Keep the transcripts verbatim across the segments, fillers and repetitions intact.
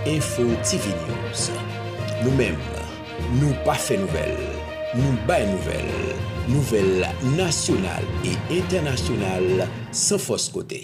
Info T V News. Nou menm, nou pa fè nouvèl, nou bay nouvèl. Nouvèl nasyonal e entènasyonal san fòs kote.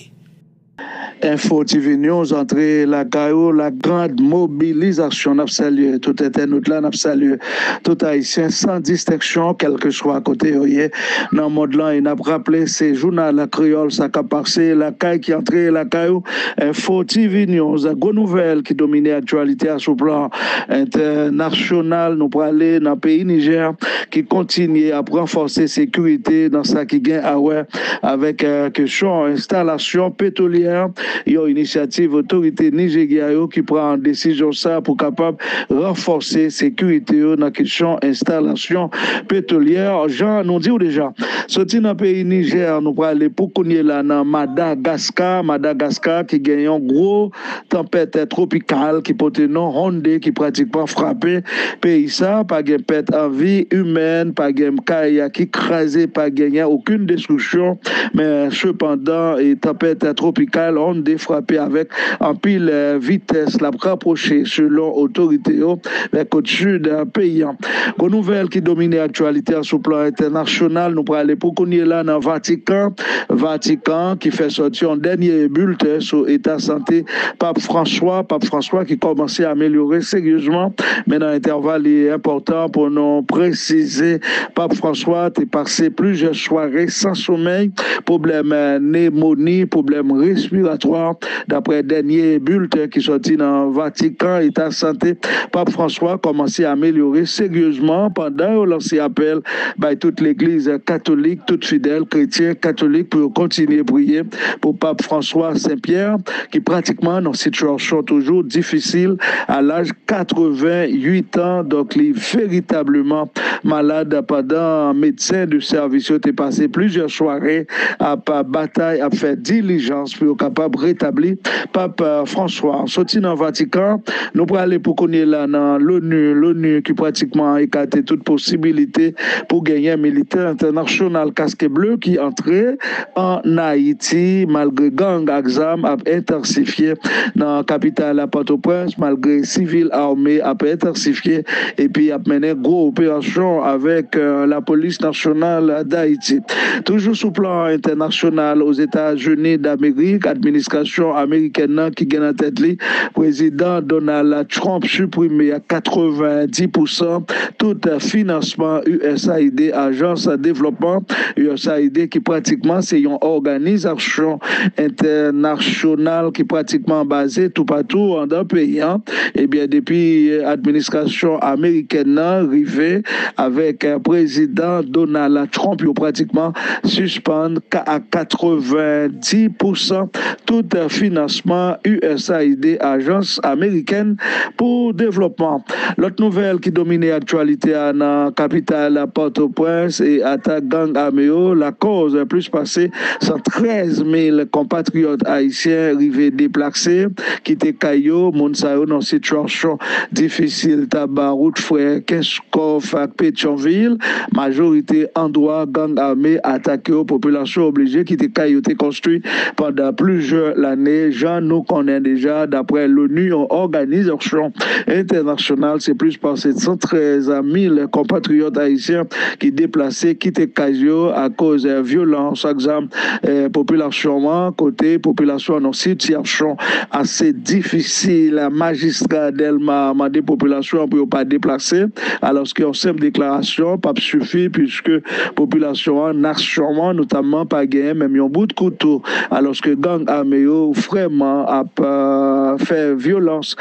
Info T V News antre lakay ou, la grande mobilisation. N ap salye tout entènot la, n ap salye tout Ayisyen san distenksyon, kèlkeswa kote yo ye nan mond lan. E n ap raple, se jounal kreyòl sa k ap pase lakay ki antre lakay ou. Info T V News, gwo nouvèl ki domine aktyalite a sou plan entènasyonal. Nou prale nan peyi Nijè ki kontinye ap ranfòse sekirite nan sa ki gen a wè avèk eh, kesyon enstalasyon petwolyè, yon inisyativ otorite Nijerya yo ki pran desizyon sa pou kapab ranfòse sekirite yo nan kesyon enstalasyon petwolyè. Jan nou di w deja, soti nan peyi Nijè, nou prale pou kounye la nan Madagaska. Madagaska ki gen yon gwo tanpèt twopikal ki pote non Honde ki pratikman frape peyi sa. Pa gen pèt an vi imèn, pa gen kay ki kraze, pa genyen okenn destriksyon. Men sepandan, e tanpèt twopikal Honde frape avèk anpil eh, vitès. L ap rapwoche, selon otorite yo, vè kot sid eh, peyi an. Gwo nouvèl ki domine aktyalite an sou plan entènasyonal, nou prale pou kounye la nan Vatikan. Vatikan ki fè sòti yon dènye bilten sou eta sante Pap Franswa. Pap Franswa ki kòmanse amelyore seryezman, men nan entèval li enpòtan pou nou presize, Pap Franswa te pase plizyè sware san somèy, pwoblèm eh, nemoni, pwoblèm respiratwa. Daprè dènye bilten ki sòti nan Vatikan, eta sante Pap Franswa kòmanse amelyore seryezman pandan yo lanse apèl bay tout legliz katolik, tout fidèl kretyen katolik pou yo kontinye priye pou Pap Franswa Sen Pyè, ki pratikman nan sitiyasyon toujou difisil a laj katreven uit an. Donk, li veritableman malad pandan medsen de sèvis yo te pase plizyè sware ap batay, ap fè dilijans pou yo kapab retabli Pap eh, Franswa. Soti nan Vatikan, nou prale pou kounye la nan L'ONU. L'ONU ki pratikman ekate tout posibilite pou genyen militè entènasyonal kaske ble ki antre an Ayiti, malgre gang ak zam ap entansifye nan kapital la Pòtoprens, malgre sivil ame ap entansifye epi ap mennen gwo operasyon avèk eh, Lapolis Nasyonal Dayiti. Toujou sou plan entènasyonal, Ozetazini Damerik, administrasyon amerikèn nan ki gen nan tèt li prezidan Donald Trump siprime a katreven di pousan tout finansman U S A I D, Ajans Devlòpman U S A I D, ki pratikman se yon òganizasyon entènasyonal ki pratikman baze toupatou anndan peyi an. Ebyen, depi administrasyon amerikèn nan rive avèk prezidan Donald Trump, yo pratikman sispann ka- a katreven di pousan tout finansman U S A I D, Ajans Amerikèn pou Devlòpman. Lòt nouvèl ki domine aktyalite a nan kapital Pòtoprens e atak gang ame yo lakòz plis pase san trèz mil konpatriyòt ayisyen rive deplase, kite kay yo. Moun sa yo nan sitiyasyon difisil, ta ba wout frè Kenskòf ak Petyonvil. Majorite andwa gang ame atake yo, popilasyon oblije kite kay yo te konstwi pandan plizyè lane, jan nou konnen deja, daprè L'ONU, yon òganizasyon entènasyonal, se plis pase san trèz mil konpatriyòt ayisyen ki deplase, kite kay yo akoz vyolans ak zam eh, popilasyon an, kote popilasyon an nan sitiyasyon ase difisil. Majistra Dèlma mande popilasyon an pou yo pa deplase, alòske yon senp deklarasyon p ap sifi, piske popilasyon an, nasyon an notamman, pa genyen menm yon bout kouto, alòske gang ame yo vrèman ap eh, fè vyolans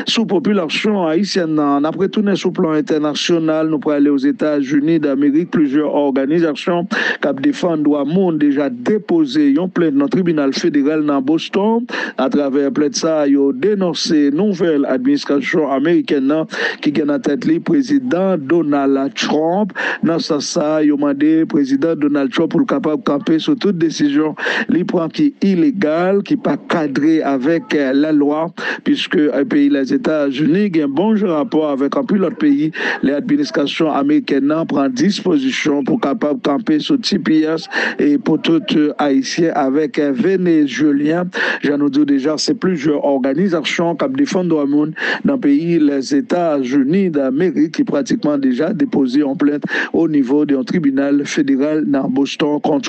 sou popilasyon ayisyèn nan. N ap retounen sou plan entènasyonal, nou prale Ozetazini Damerik, plizyè òganizasyon k ap defann dwa moun deja depoze yon plent nan tribinal federal nan Boston. Atravè plent sa a, yo denonse nouvèl administrasyon amerikèn nan ki gen nan tèt li prezidan Donald Trump. Nan sans sa a, yo mande prezidan Donald Trump pou l kapab kanpe sou tout desizyon li pran ki ilegal. ki pa kadre avèk lalwa, piske peyi Lèzetazini gen bon jan rapò avèk anpil lòt peyi. Lè administrasyon amerikèn nan pran dispozisyon pou kapab kanpe sou T P S e pou tout Ayisyen avèk Venezuelyen. Jan nou di w deja, se plizyè òganizasyon k ap defann dwa moun nan peyi Lèzetazini Damerik ki pratikman deja depoze yon plent o nivo de yon tribinal federal nan Boston kont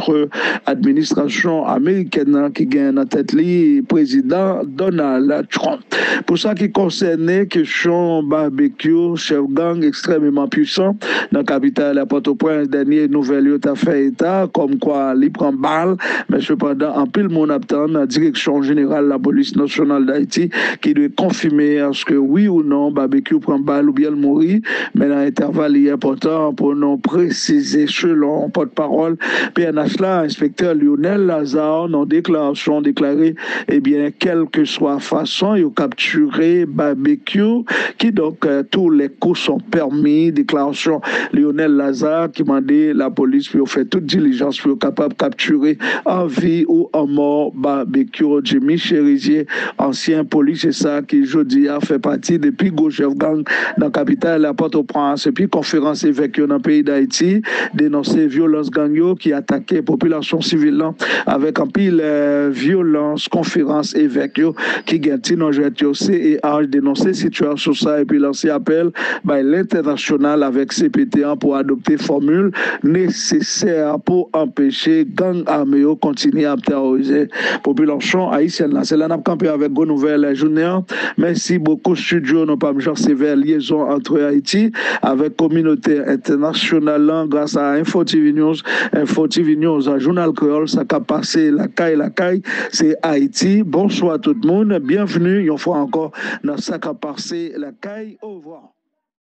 administrasyon amerikèn nan ki gen nan tèt li prezidan Donald Trump. Pou sa ki konsène kesyon babekyou, chèf gang ekstrèmeman pwisan nan kapital Pòtoprens, dènye nouvèl yo ta fè eta kòmkwa li pran bal, men sepandan anpil moun ap tann direksyon jeneral lapolis nasyonal Dayiti ki dwe konfime èske wi ou non babekyou pran bal oubyen l mouri. Men nan entèval li enpòtan pou nou presize, selon pòtpawòl P N H la, enspektè Lionel Lazarre, nan deklarasyon deklare, ebyen, kèlkeswa fason yo kaptire babekyou, kidonk, euh, tous les coups sont permis, deklarasyon Lionel Lazarre ki mande lapolis pou yo fè tout dilijans pou yo kapab kaptire an vi ou an mò babekyou Jimmy Chérizier, ansyen polisye sa ki jodi a fè pati de pi gwo chèf gang nan kapital Pòtoprens. Epi konferans evèk yo nan peyi Dayiti denonse vyolans gang yo ki atake popilasyon sivil lan avèk anpil, euh, vyolans. Konferans evèk yo ki gen ti non jwèt yo C E H denonse sitiyasyon sa epi lanse apèl bay lentènasyonal avèk C P T an pou adopte fòmil nesesè pou anpeche gang ame yo kontinye ap tèworize popilasyon ayisyèn lan. Se la n ap kanpe avèk gwo nouvèl jounen an. Mèsi bokou, estidyo nou p ap jan sevè lyezon ant Ayiti avèk kominote entènasyonal lan gras a Info T V News. Info T V News, jounal kreyòl, sa k ap pase lakay lakay, se Ayiti. Bonswa tout moun, byenvni yon fwa ankò nan sa k ap pase lakay. Ovwa.